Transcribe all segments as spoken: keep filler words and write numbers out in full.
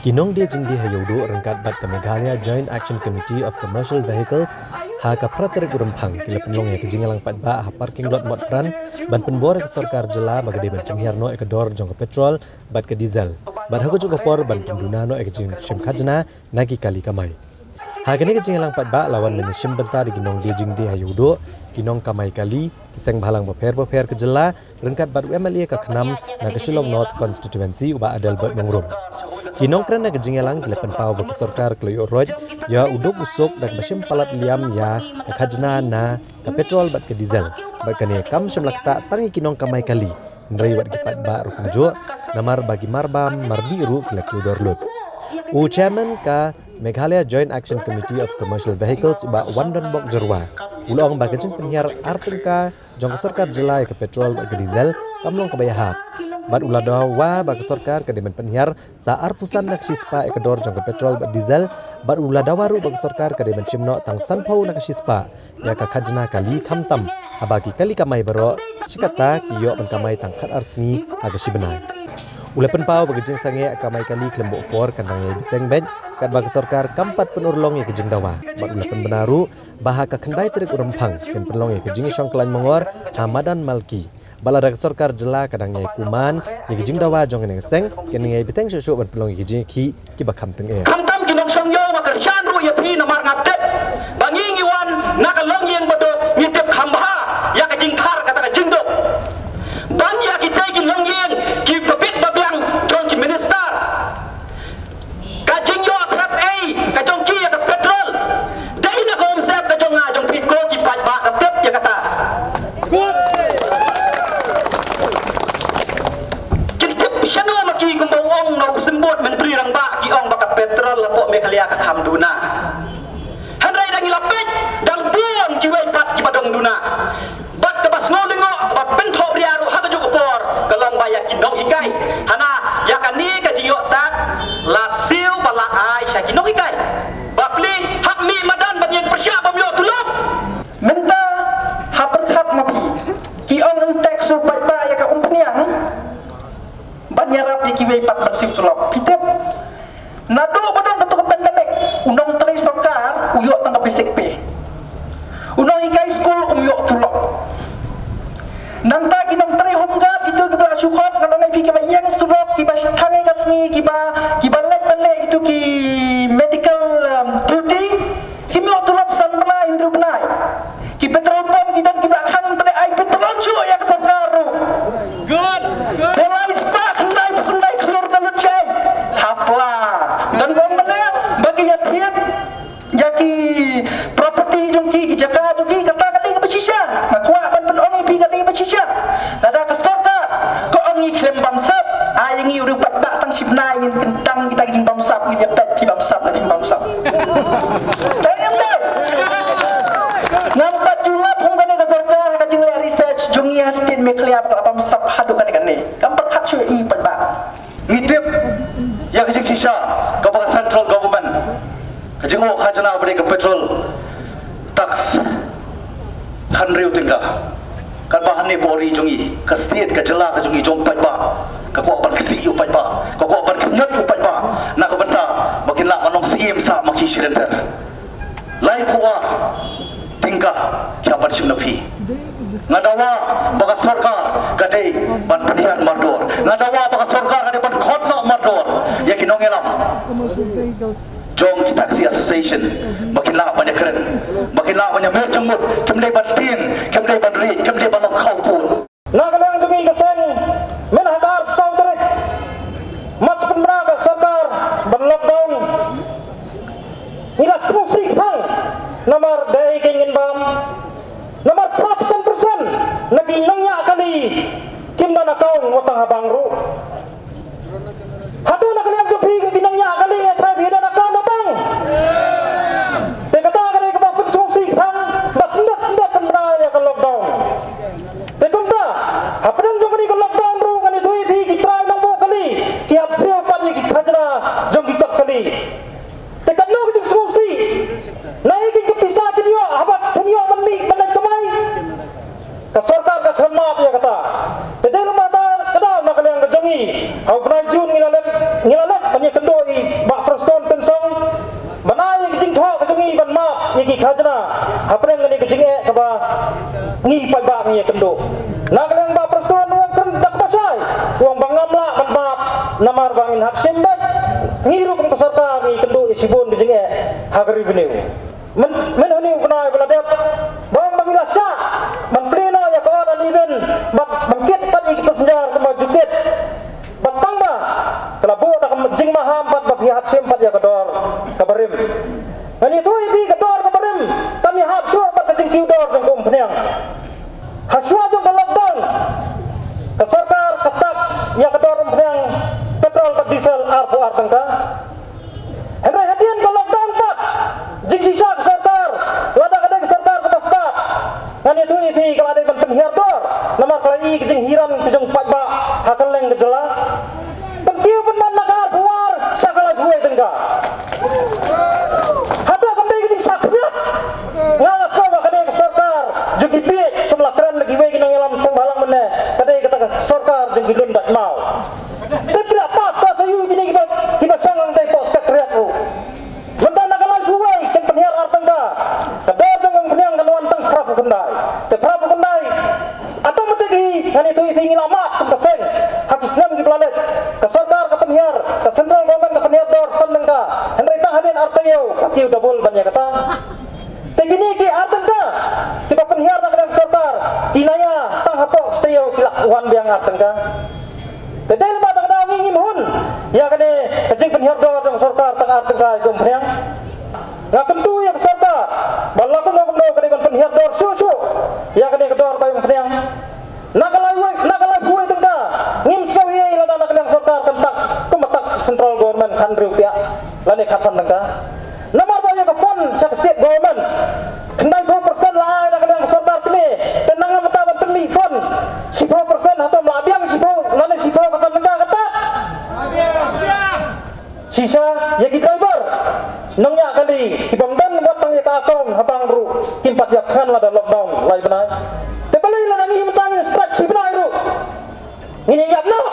Ki nongdie jingdie ha Ïewduh ryngkat bad ka Meghalaya Joint Action Committee of Commercial Vehicles ha ka phra tarik u Rymphang ki la pynlong ïa ka jingïalang paidbah ha parking lot Motphran ban pynbor ïa ka sorkar jylla ba ka dei ban pynhiar noh ïa ka dor jong ka petrol bad ka diesel, bad ha kajuh ka por ban pynduna noh ïa ka jingshim khajna na ki kali kamai. Ha kane ka jingïalang paidbah la wan ban ïashim bynta da ki nongdie jingdie ha Ïewduh, ki nongkamai kali, ki seng bhalang bapher bapher ka jylla, ryngkat bad u M L A ka KHNAM na ka Shillong North Constituency u Bah Adelbert Nongrum. Ki nongkren na ka jingïalang ki la pynpaw ba ka sorkar ka la ïoh roit ïa u duk u suk da kaba shim palat liam ïa ka khajna na ka petrol bad ka diesel, bad kane kam shym la ktah tang ïa ki nongkamai kali, hynrei wat ki paidbah ruh kumjuh, namar ba ki marbam mardih ruh ki la kiew dor lut. U chairman ka Meghalaya Joint Action Committee of Commercial Vehicles u Bah Wandonbok Jyrwa u la ong ba ka jingpynhiar ar tyngka jong ka sorkar jylla ïa ka petrol bad ka diesel kam long kaba ïahap, bad u la dawa ba ka sorkar ka dei ban pynhiar sa arphew san na ka shispah ïa ka dor jong ka petrol bad diesel, bad u la dawa ruh ba ka sorkar ka dei ban shim noh tang sanphew na ka shispah ïa ka khajna kali, khamtam haba ki kali kamai baroh shi katta ki ïoh ban kamai tang khatar sngi ha ka shi bnai. U la pynpaw ba ka jingsangeh kamai kali khlem buh por kan dang ïai bteng beit, katba ka sorkar kam pat pynurlong ïa ka jingdawa, bad u la pynbna ruh ba ha ka khyndai tarik u Rymphang kin pynlong ïa ka jingïashong khlaiñ mongor ha madan Malki, bad lada ka sorkar jylla ka dang ïai kuman ïa ka jingdawa jong kane ka seng, kin ïai bteng shuh shuh ban pynlong ïa ka jingïakhih kiba kham tyngeh. Khamtam ki nongshong ïew, nga kyrshan ruh ïa phi namar nga tip ba ngi ngi wan na ka longïing baduk, ngi tip kham bha ïa ka jingthar kata ka jingduk. Ban ïa kitei ki longïing kiba bit ba biang jong ki minister, ka jingïoh threp ei ka jong ki ïa ka petrol, dei na ka umsep ka jong nga jong phi ko ki paidbah, ka tip ïa kata. Kin tip shano ma ki kumba u ong na u symbud Myntri Rangbah, ki ong ba ka petrol hapoh Meghalaya ka kham duna. Hynrei dang ïa la peit, dang bun kiwei pat kiba dang duna. Bad kaba sngew lyngngoh, kaba pynthoh ria ruh ha kajuh ka por, ka long ba ïa ki nonghikai, hana ïa kane ka jingïoh tak la siew ba la ai sha ki nonghikai. Bapli, hap mih madan ban ïeng pyrshah bym ïoh tulop. Mynta ha pyrkhat ma phi, ki ong yn tax u paidbah ïa ka umphniang ban ïarap ïa kiwei pat ban siew tulop. Phi tip, naduh ba don kato ka pandemic, u nongtrei sorkar u ïoh tang ka basic pay. U nonghikai skul um ïoh tulop. Nangta ki nongtrei home guard kito kiba la shu khot, nga ong ïa phi, kiba ïeng surok, kiba tang ïa ka sngi, kiba, kiba leit ban leh kito ki medical, um, duty, kim ïoh tulop san bnai hynriew bnai. Ki petrol pump ki don kiba khang, te ai petrol shuh ïa ka sorkar ruh. Good, good. Te lai spah khyndai phew khyndai klur ka lut shai. Hapla. Don bym mane ba ki ïa thied ïa ki property jong ki, ki jaka jong ki, kata ka dei kaba shisha. Nga kwah ban pyn-ong ïa phi ka dei kaba shisha. Lada ka sorkar ka ong ngi khlem bamsap, ai ngi u riew paidbah tang shi bnai ngin kyntang kita ki jingbamsap, ngin ïa peit phi bamsap ne phim bamsap. Tang ïa peit. Ngam pat ju lap kum kane ka sorkar, ka jingleh research jong ngi ha state Meghalaya ba ka la bamsap haduh kane kane. Kam pyrkhat shuh ïa i paidbah. Ngi tip ïa ka jingshisha kaba ka central government, ka jingïoh khajna ba dei ka petrol tax, khathynriew tyngka. Katba hangne bor ri jong ngi, ka state, ka jylla ka jong ngi jong paidbah, ka kwah ban ksih ïa u paidbah, ka kwah ban khñiot ïa u paidbah na ka bynta ba kin lah ban long syiem sah ma ki shi lynter. Laiphew ar tyngka ki hap ban shim na phi. Nga dawa ba ka sorkar ka dei ban pynhiar mardor. Nga dawa ba ka sorkar ka dei ban khot noh mardor ïa ki nongïalam jong ki taxi association ba kin lah ban ïakren, ba kin lah ban ïamir jingmut, kim dei ban tieng, kim dei ban rieh, kim dei ban long khawpud. Na ka liang jong ngi ka seng, mynta ha ka arphew saw tarik, mas pynbna ka sorkar ban lockdown. Ngi la sngewsih tang namar dei ka ngin bam. Namar phra percent percent na ki nongñiah kali kim don account, wat tang ha bank ruh. Hato na ka liang jong phi ki nongñiah kali nga trai phi don account ha bank? Te kata ka dei kaba pynsngewsih tang ba sngewsih sngewsih pynbna ïa ka lockdown. Te kumta hapdeng jong kane ka lockdown ruh ngan ïathuh ïa phi ki trai nongbuh kali ki hap siew pat ïa ki khajna jong ki kot kali. Te katno ka jingsngewsih, na ei keiñ ka pisa kin ïoh haba kin ïoh ban mih ban leit kamai? Ka sorkar ka khlem map ïa kata. Te dei ruh mynta ka daw na ka liang ka jong ngi, ha u bnai June ngi la leit, ngi la leit ban ïakynduh Bah Prestone Tynsong ban ai ïa ka jingthoh ka jong ngi ban map ïa ki khajna hapdeng kane ka jingeh kaba ngi paidbah ngi ïakynduh. Na ka liang Bah Prestone u ong kren da kaba shai, u ong ba ngam lah ban map namar ba ngin hap shim beit. Ngi ruh kum ka sorkar ngi kynduh ïa shibun ka jingeh ha ka revenue. Myn, myn hynne u bnai ba la dep, ba ong ba ngi la shah ban plie noh ïa ka odd and even, bad ban kit pat ïa ki passenger kumba ju kit. Bad tang ba ka la buh da ka jingmaham bad ba phi hap shim pat ïa ka dor kaba rim. Ngan ïathuh ïa phi, ka dor kaba rim kam ïahap shuh bad ka jingkiew dor jong ka umphniang. Hashwa jong ka lockdown, ka sorkar ka tax ïa ka dor umphniang petrol bad diesel arphew ar tyngka. Hynrei hadien ka lockdown pat, jingshisha ka sorkar, lada ka dei ka sorkar kaba stad, ngan ïathuh ïa phi, ka la dei ban pynhiar dor namar ka la i ka jinghiar ka jong paidbah ha kylleng ka jylla. Pynkiew pynban na ka arphew ar sha ka laiphew wei tyngka. Hato kam dei ka jingshah khmiat? Nga nga sngew ba kane ka sorkar jong ki bieit, kum la kren da kiwei ki nongïalam seng bhalang mynne, ka dei kata ka sorkar jong ki lun dait maw. Te phi la pass ka sa ïoh kine kiba, kiba shong hangtei hapoh Secretariat ruh. Mynta na ka laiphew wei kin pynhiar ar tyngka. Ka dor jong ka umphniang kan wan tang phraphew khyndai. Te phraphew khyndai, automatic hi, ngan ïathuh ïa phi, ngi la mad kum ka seng ha ki snem kiba la leit. Ka sorkar ka pynhiar, ka central government ka pynhiar dor san tyngka. Hynrei tang hadien ar taïew ka kiew double ban ïa kata. Te kine ki ar tyngka kiba pynhiar na ka liang sorkar, ki naya tang hapoh ka taïew ki la wan biang ar tyngka. Te dei lyngba kata ka daw ngi ngim hun ïa kane ka jingpynhiar dor jong ka sorkar tang ar tyngka ïa ka umphniang. Nga kyntu ïa ka sorkar ba la kumno kumno ka dei ban pynhiar dor shuh shuh ïa kane ka dor bai umphniang. Na ka laiphew wei, na ka laiphew wei tyngka, ngim sngew ei ei lada na ka liang sorkar kan tax, kumba tax central government khathynriew rupiah lane khatsan tyngka. Namar ba ïa ka fund sha ka state government khyndaiphew percent la ai na ka liang sorkar kane. Te nang mynta ban pynmih fund shiphew percent, hato ym lah biang shiphew lane shiphew ka san tyngka ka tax? Shisha ïa ki driver nongñiah kali kibym don wat tang ïa ka account ha bank ruh kim pat ïap than lada lockdown lai bnai. Te balei lada ngi mynta ngin strike shi bnai ruh ngin ïa ïap noh?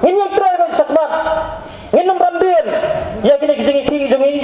Ngin ïa trei beit shakhmat. Ngin ym ban dien ïa kine ki jingïakhih jong ngi.